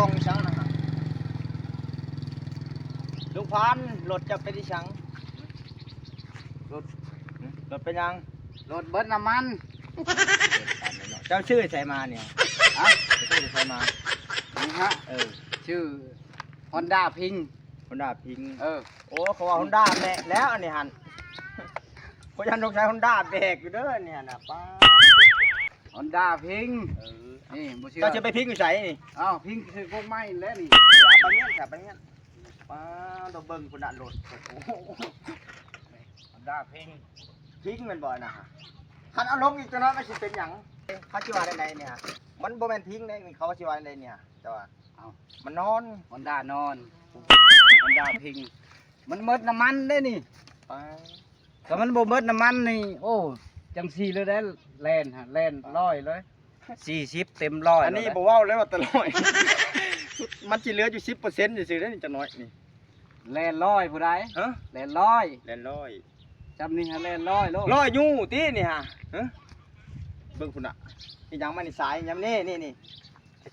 ຂອງອີຫຍັງນະ? ລຸງພານ ລົດເຈົ້າເປັນອີຫຍັງ? ລົດ ລົດເປັນຫຍັງ? ລົດເບິດນ້ຳມັນ. ເຈົ້າຊື້ໃສມານີ້? ຮະ? ເຈົ້າຊື້ໃສມາ? ນີ້ຮະ? ເອີ ຊື້ Honda Pink. Honda Pink. ເອີ ໂອ້ ເຂົາວ່າ Honda ແບກແລ້ວອັນນີ້ຫັ້ນ. ຂ້ອຍຍັງສົງໄສ Honda ແບກຢູ່ເດີອັນນີ້ຫັ້ນນະ. ປ້າ Honda Pink. ເອີ ນີ້ບໍ່ເຊື່ອ ເຈົ້າຈະໄປພິງຢູ່ໃສນີ້? ອ້າວ ພິງໃສ່ກົກໄມ້ແລ້ວນີ້. ເອົາໄປເມຍນ ເອົາໄປເມຍນ. ປ້າ ດອກເບິ່ງພຸ້ນນະລົດ. ໂອ້ Honda Pink. ພິງແມ່ນບໍ່ນະ? ຄັນເອົາລົງອີກຈັກໜ້ອຍມັນຊິເປັນຫຍັງ? ເຂົາຊິວ່າແນວໃດນີ້? ມັນບໍ່ແມ່ນພິງເດ້ ເຂົາຊິວ່າແນວໃດນີ້? ແຕ່ວ່າ ເອົ້າ ມັນນອນ Honda ນອນ Honda Pink. ມັນໝົດນ້ຳມັນເດ້ນີ້. ປ້າ ຖ້າມັນບໍ່ໝົດນ້ຳມັນນີ້ ໂອ້ ຈັ່ງຊີ້ເລີຍໄດ້ແລ່ນຫະ ແລ່ນຮ້ອຍເລີຍ. ສີ່ສິບເຕັມຮ້ອຍ ອັນນີ້ບໍ່ເວົ້າເລີຍວ່າແຕ່ຮ້ອຍ. ມັນຊິເຫຼືອຢູ່ສິບເປີເຊັນຊື່ໆເດ້ນີ້ ຈັກໜ້ອຍນີ້. ແລ່ນຮ້ອຍຜູ້ໃດ? ຮະ? ແລ່ນຮ້ອຍ ແລ່ນຮ້ອຍ. ຈຳນີ້ຫາແລ່ນຮ້ອຍໂລດ. ຮ້ອຍຢູ່ຕິນີ້ຫາ? ຮະ? ເບິ່ງພຸ້ນນະ ອີຫຍັງມັນນີ້ ສາຍຫຍັງນີ້ ນີ້ ນີ້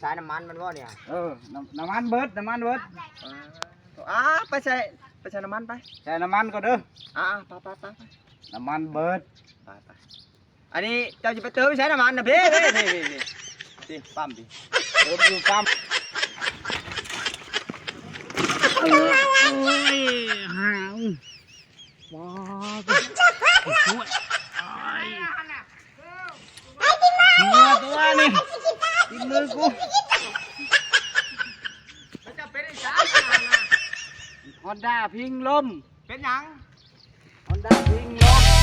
ສາຍນ້ຳມັນມັນບໍ່ນີ້? ເອີ ນ້ຳ ນ້ຳມັນເບິດ ນ້ຳມັນເບິດ. ອ່າ ໄປໃສ່ ໄປໃສ່ນ້ຳມັນໄປ ໃສ່ນ້ຳມັນກ່ອນເດີ. ອ່າ ໄປ ໄປ ໄປ ໄປ ນ້ຳມັນເບິດ. ໄປ ໄປ ອັນນີ້ເຈົ້າຊິໄປເຕີມໃສ່ນ້ຳມັນນະ ພີ້ ພີ້ ພີ້ ພີ້ ພີ້ ປ້ຳພີ້ ເຕີມຢູ່ປ້ຳ. ໂອ້ຍ ຫາວ ວ້າວ ໂອ້ຍ ຫົວຕົວນີ້ ຕິດມືກູ. Honda Pink ລົ້ມ. ເປັນຫຍັງ? Honda Pink ລົ້ມ.